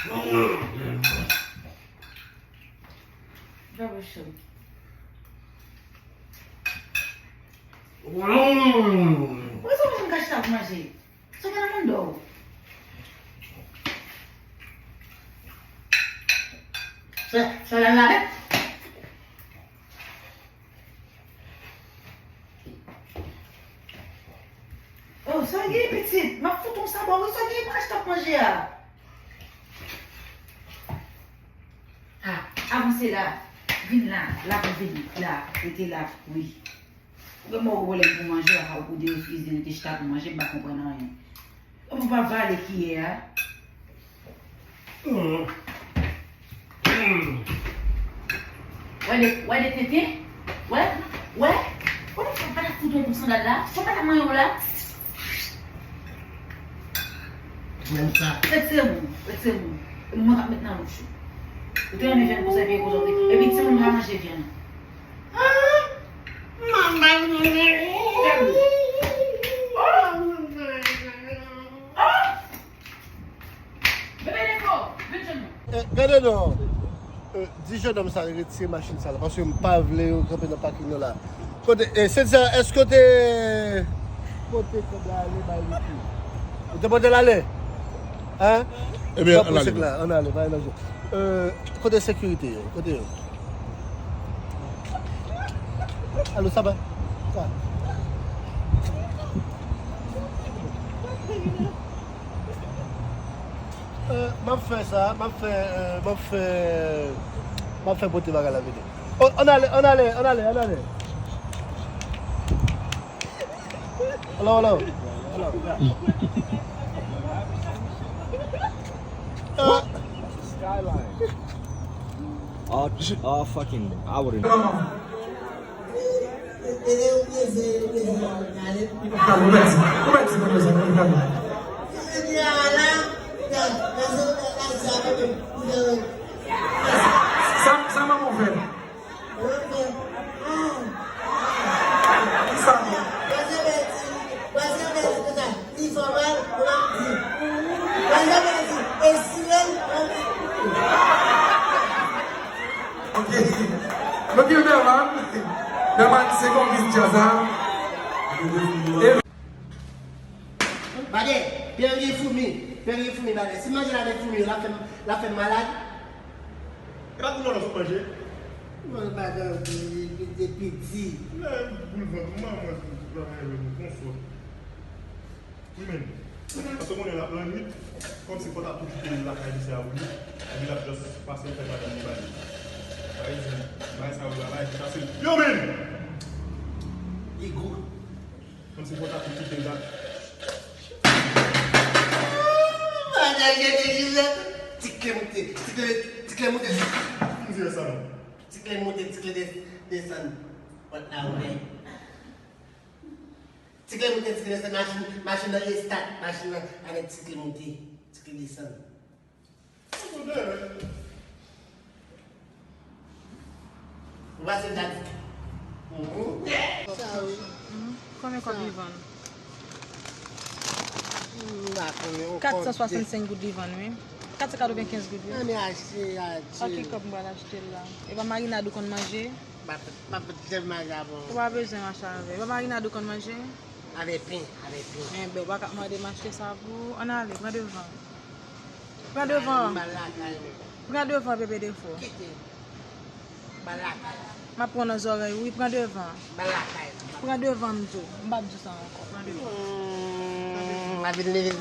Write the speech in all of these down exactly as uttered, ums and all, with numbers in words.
Fè bouch ou. Poukisa w pa janm kache sa pou manje? Sa gen nan manda w? Sa, sa la la. Oh, sa w gen pitit? M ap fout yon saba wi, sa w gen? Kache sa pou manje a. Ah, avanse la. Vin la, la pou vin la, rete la, wi. Ou gen mò pwoblèm pou manje, a ou pou derefize rete chita pou manje, m pa konprann anyen. Ou pa vale kiyè a. Wè de, wè de tenten? Wè, wè. Kòman fè pa ta fout yon kou sandal la? Kòman pa ta manyen w la? Menm sa. Retire moun, retire moun. E mwen k ap met nan bouch ou. Ou te renmen vyann konsa, vye kozòt. Epi timoun pa manje vyann. Eh, gade non. Eh, di jennonm sa retire machin sa la, paske m pa vle yo kanpe nan pakin nan la. Kote, eh, Cynthia, èske w te pote kòb la ale bay Ricky? Ou te pote l ale? Hein? Ebyen, ann ale. Ann ale, bay nan je. Euh, kote sekirite yo? Kote yo? Alo, sa va? Sa. Euh, m ap fè sa, m ap fè, euh, m ap fè, m ap fè pote bagay la vini. Oh, ann ale, ann ale, ann ale, ann ale. Hello, hello. Hello. Uh, Skyline. All, all fucking, I wouldn't. Sa, sa manman w fè? Kisa? Ok. Ok, Bèman. Bèman se kòmès djaz la. Bade, Perrier foumi, Perrier foumi, bade. Si manje la gen foumi, l ap fè m, l ap fè m malad. E pa tout lòt sou manje. Mwen pa gen depi di. Lè boul vant mwen, mwen travay avè nou konsa. Wi, men. Paske konnen la, lannwit, kòmsi fò ta tou kite l lakay li se a ou li. Epi l ap just pase l fè madanm li ba li. Sa vle di, bagay sa yo la, bagay ki fasil. Yo, men! Li gou. Kòmsi fò ta tou kite l la. Madan Jezi Jizè, ti kle moute, ti kle, ti kle moute. Ti kle moute, ti kle de-, desann. Pòt la ouvè. Ti kle moute, ti kle desann, machin, machin nan estat, machin nan avèk ti kle moute, ti kle desann. Ou pase dat. Sa wi. Konbyen kòb li vann? M pa konnen, on kont. Kat san swasannsenk goud li vann, wi. Kat san katrevenkenz goud, wi. Ann achte, achte. A ki kòb m pral achte l la? E pa marinad ou konn manje? M ap, m ap janm manje avè w. Ou pa bezwen mache avè. E pa marinad ou konn manje? Avè pen, avè pen. Enben, ou pa ka mande m achte sa pou ou. Ann ale, pran devan. Pran devan. M al lakay mwen. Pran devan, bebe defo. Kite. M al lakay. M ap pran nan zòrèy ou, wi, pran devan. M al lakay mwen. Pran devan, m di w. M p ap di w sa ankò. Pran devan. Hmm, a vin leve,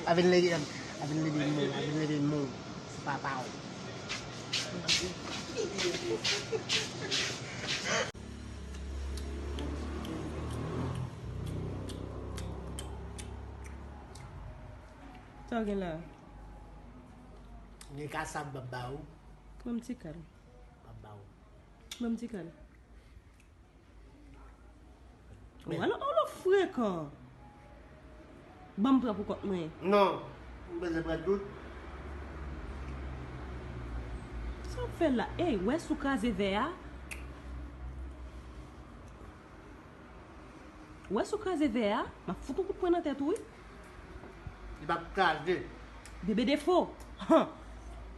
a vin leve, a vin leve moun, a vin leve moun. Se papa w. Sa w gen la? Gen kasab m ap ba ou. Ban m ti kal. M ap ba ou. Ban m ti kal. Ou alò, ou lò frekan. Ban m pran pou kont mwen. Non, m bezwen pran tout. Sa w ap fè la? Ey, wè si w kraze vè a. Wè si w kraze vè a, m ap fout yon kout pwen nan tèt ou, wi. Li p ap kraze. Bebe defo. Han.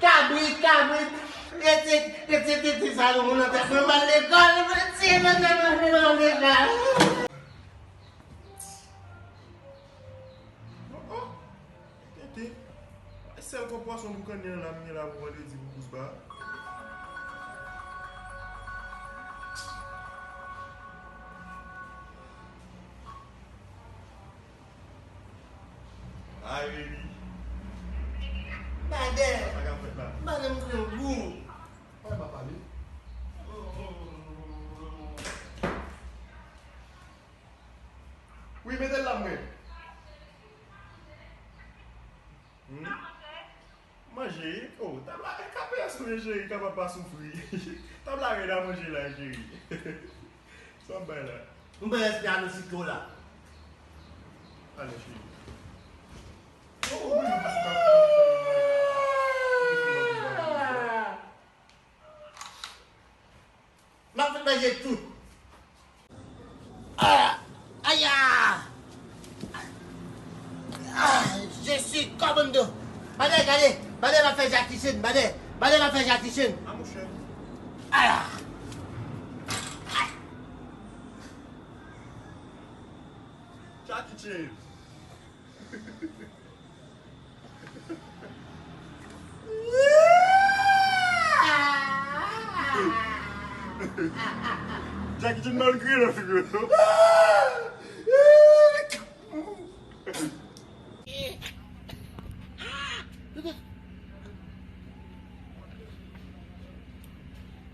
Kabrit, kabrit. Rete, rete, rete, sa nou moun nan tèt mwen mal lekòl. Rete, rete, rete, rete, rete. Oh, oh. Tete. Sèl kòb pwason pou kanni an la m gen la pou vandredi pou kous ba. Ay, baby. Badè. Sa k ap fèt la? Badè, m grangou. Ay, m ap pale. Wi, mete l la, mwen. Hmm? Manje? Oh, tab la, ka peye sou men, cheri, kapab pa soufri. Tab la rèd a manje la, cheri. Sa w ap bay la? M pran espre a nou sito la. Ale, cheri. Oh, oh, oh, oh. M ap fè manje tout. Ah! Aya! Ah, je suis commando. Badè, gade, badè m ap fè Jackie Chan, badè, badè m ap fè Jackie Chan. Ah, monchè. Aya! Jackie Chan. Ki te mal kriye nan figi w.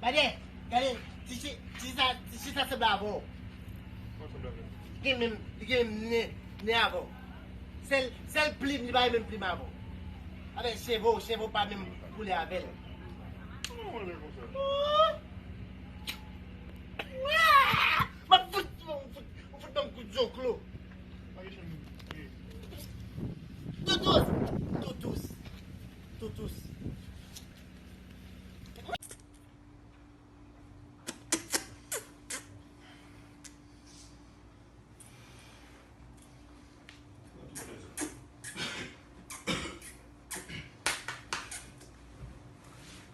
Gade, gade, ti chi, ti sa, ti chi sa sanble avè w. Li gen menm, li gen menm nen, nen avè w. Sèl, sèl plim, li pa gen menm plim avè w. Avè cheve w, cheve w pa menm koulè avè l. M ap fout, m ap fout, m ap fout ban m kout zoklo. Toutous, toutous, toutous.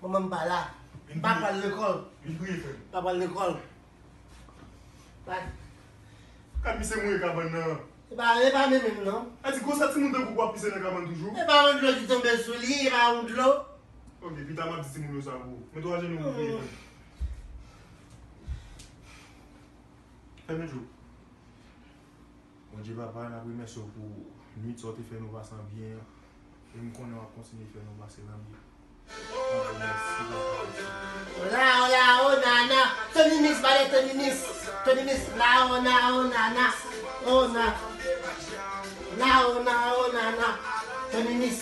Manman m pa la. M pa pral lekòl. Vin priye, frè m. M pa pral lekòl. Gad misye mouye kabann nan. E pa, e pa menm menm non. A di konsa timoun tankou w ap pise nan kabann toujou? E pa yon dlo ki tonbe sou li, e pa yon dlo. Ok, pita m ap di timoun yo sa pou ou. Mete w ajenou pou priye, frè m. Fèmen je w. Bondye Papa, n ap remèsye w pou nwit sa w te fè nou pase an byen an. E m konnen w ap kontinye fè nou pase l an byen. Bondye, mèsi, Papa. Ola, ola, oh, nana. Tony Mix, bale Tony Mix. Tony Mix, la, oh, na, oh, nana. Oh, na. La, oh, na, oh, nana. Tony Mix.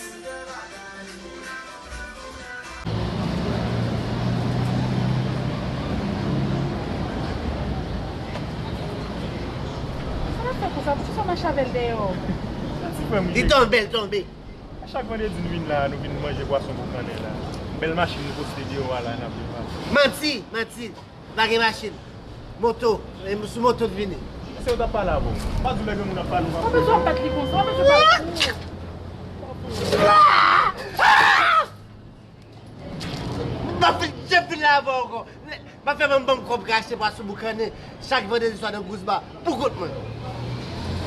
Sa w ap fè konsa? Poukisa w mache avè l dèyè w? Li tonbe, li tonbe. A chak vandredi n vin la, nou vin manje pwason boukannen la. Bèl machin nou poste deyò a la, n ap vin pase. Manti, manti. Pa gen machin. Moto. E sou moto l vini. Se yo t ap pale avè w. Pa di w lè granmoun ap pale, w pa bezwen bat li konsa, w bezwen bat li. M pa fin janm vin la avè w ankò. M ap fè manman m kòb pou achte pwason boukannen chak vandredi swa nan Goose Bar pou kont mwen.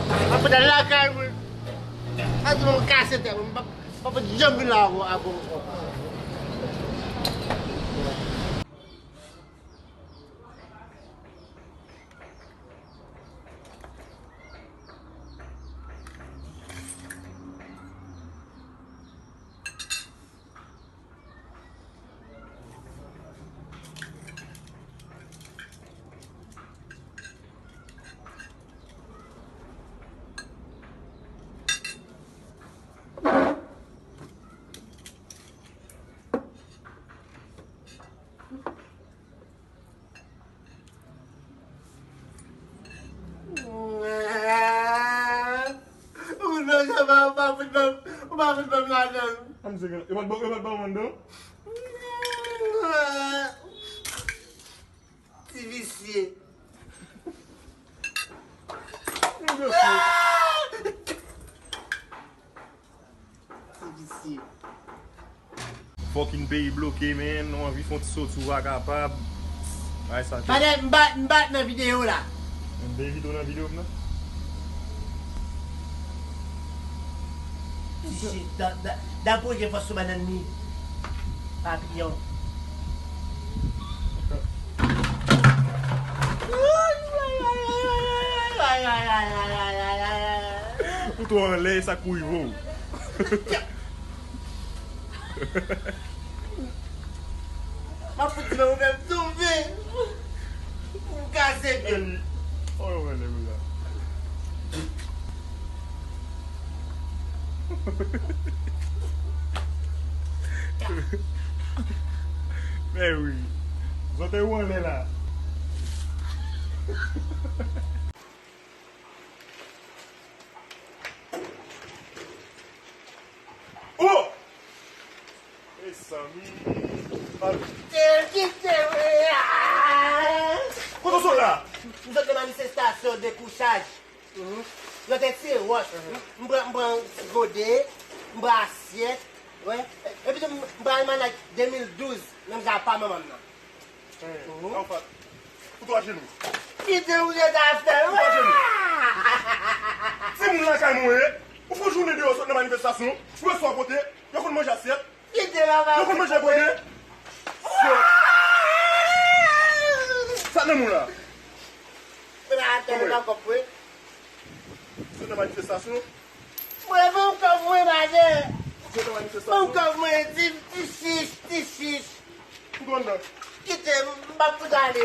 M ap fè lakay mwen. A di mwen kase tèt mwen. M pa, m pa fin janm vin la avè w ankò. Ou pa fout ban m, ou pa fout ban m lajan. Ann se gen, yo pa t ba, yo pa t ba w anndan? Ti visye. Ti visye. Ti visye. Fucking peyi bloke, man. Nou anvi fè yon ti soti, ou pa kapab. Ay, sa te... Pandan m pa, m pa nan videyo la. M te envite w nan videyo m nan. Ti chit, da, da, da pwoje fòs sou bannann li. Papiyon. Ou twò anlè, e sa k pou rive w. M ap fout ti mwen fè m tonbe. M kase pye l. Oh, mwen leve la. Men wi. Zòtèy ou anlè la. Oh! Mezanmi. Kite, kite, wi, ah! Kote w sot la? M sot nan manifestasyon dekouchaj. Mhm. Yo te tire wòch. Mhm. M pran, m pran ti gode, m pran asyèt. Wi. Epi tou, m pran almanak de mil douz, menm jan pa manman m nan. Hey, mhm. Alpha, ou twa jenou. Kite ou ret afè. Ou twa jenou. Timoun lakay mwen ye. Ou fè jounen deyò sot nan manifestasyon. Ou resevwa pote. Yo konn manje asyèt. Kite la. Yo konn manje pote. Sa nan moun la. Mwen, ban m kòb mwen, madan. Ban m kòb mwen, ti, ti chich, ti chich. Kite m, m p ap fout ale.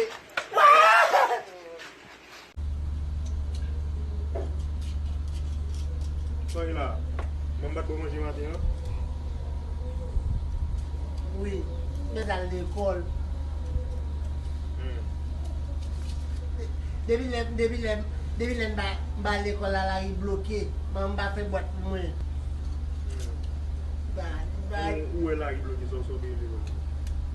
Sa w ye la? Mwen m pa t ba w manje maten an? Wi, mwen t al lekòl. Hmm. Depi lè, depi lè, depi lè m pa, m pa al lekòl la, lari bloke. Manman m pa fè bwat pou mwen. Hmm. Li pa, li pa, ou, ou wè lari bloke, sa w, sa w te rele kòman?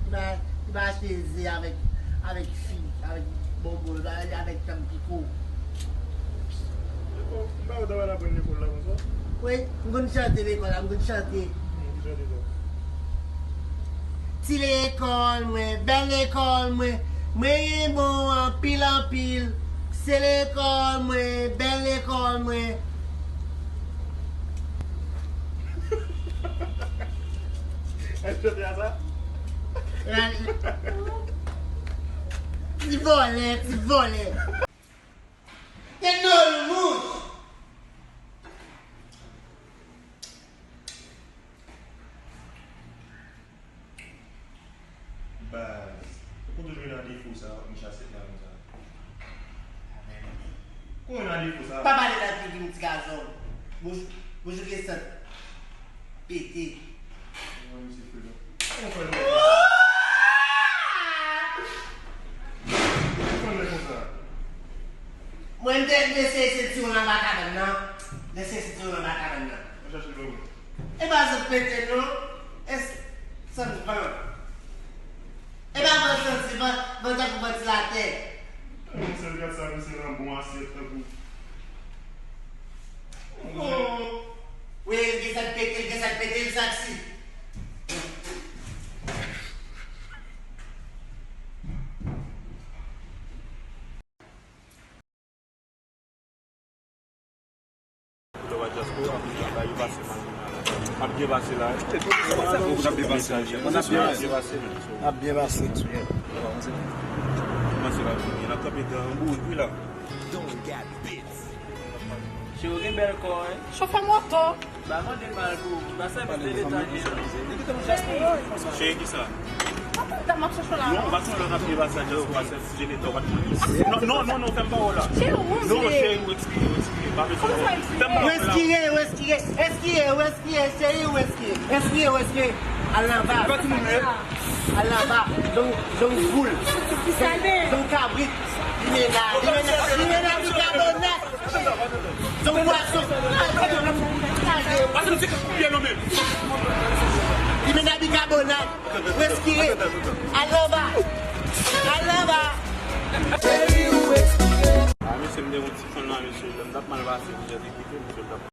Li pa, li pa achte ze avèk, avèk fig, avèk bonbon, li pa avèk tanpiko. Bon, m pa wè w ta pral aprann lekòl la konsa. Wi, m konn chante lekòl la, m konn chante. Hmm, ki chante sa? Ti lekòl mwen, bèl lekòl mwen, mwen bon anpil anpil. Se lekòl mwen, bèl lekòl mwen. Èske te a sa? Ti vòlè, ti vòlè. Te nòl moun. Baz, ou konn toujou nan defo sa, ou chache nan sa. Konn nan defo sa. Pa pale nan figi m, ti gason. Bouch, bouch ou gen sant pete. Mwen, misye frekan. Ou fè l. Ou fè l konsa. Mwen, m te, m te seye senti w anba kabann nan. M te seye senti w anba kabann nan. Mwen chache l ban mwen. E pa zòt pete non. E s-, santi van. E pa van santi, van, van tankou vantilatè. Mwen sèl gad sa, misye nan bon asyèt tankou. Oh. Wi, l gen sa k pete, l gen sa k pete, l saksi. Lè w a dyaspora, bagay yo pase mal. Ap byen pase la. Ap byen pase. Ap byen pase. Ap byen pase. Kòmanse la, n ap kanpe dan bourik wi la. Cheri, w gen bèl kò, wi. Chofè moto. Ba mande mal pou ou, ba sèvis de leta gen. Cheri, kisa? Papa, m ap chèche la. Non, ou pa t sonje lè w t ap peye pasaj la, ou pa sèvis de leta, ou pa t konn. Non, non, non, non, fè m pawòl la. Cheri, ou non, cheri, ou ekspire, ou ekspire. Pa bezwen. Kòman sa ekspire? Fè m pawòl la. Ou ekspire, ou ekspire, ekspire, ou ekspire, cheri, ou ekspire. Ekspire, ou ekspire. Al nan ba. Al nan ba. Don, don boul. Don kabrit. Limena, limena, limena bikabonat. Son pwason. Pase nou se koupye nou menm. Li mennen bikabonat. Reskire. Al anba. Al anba. A, mesye, m te yon ti fann la, mesye. Lè m t ap mal pase, m te kite, mesye, m t ap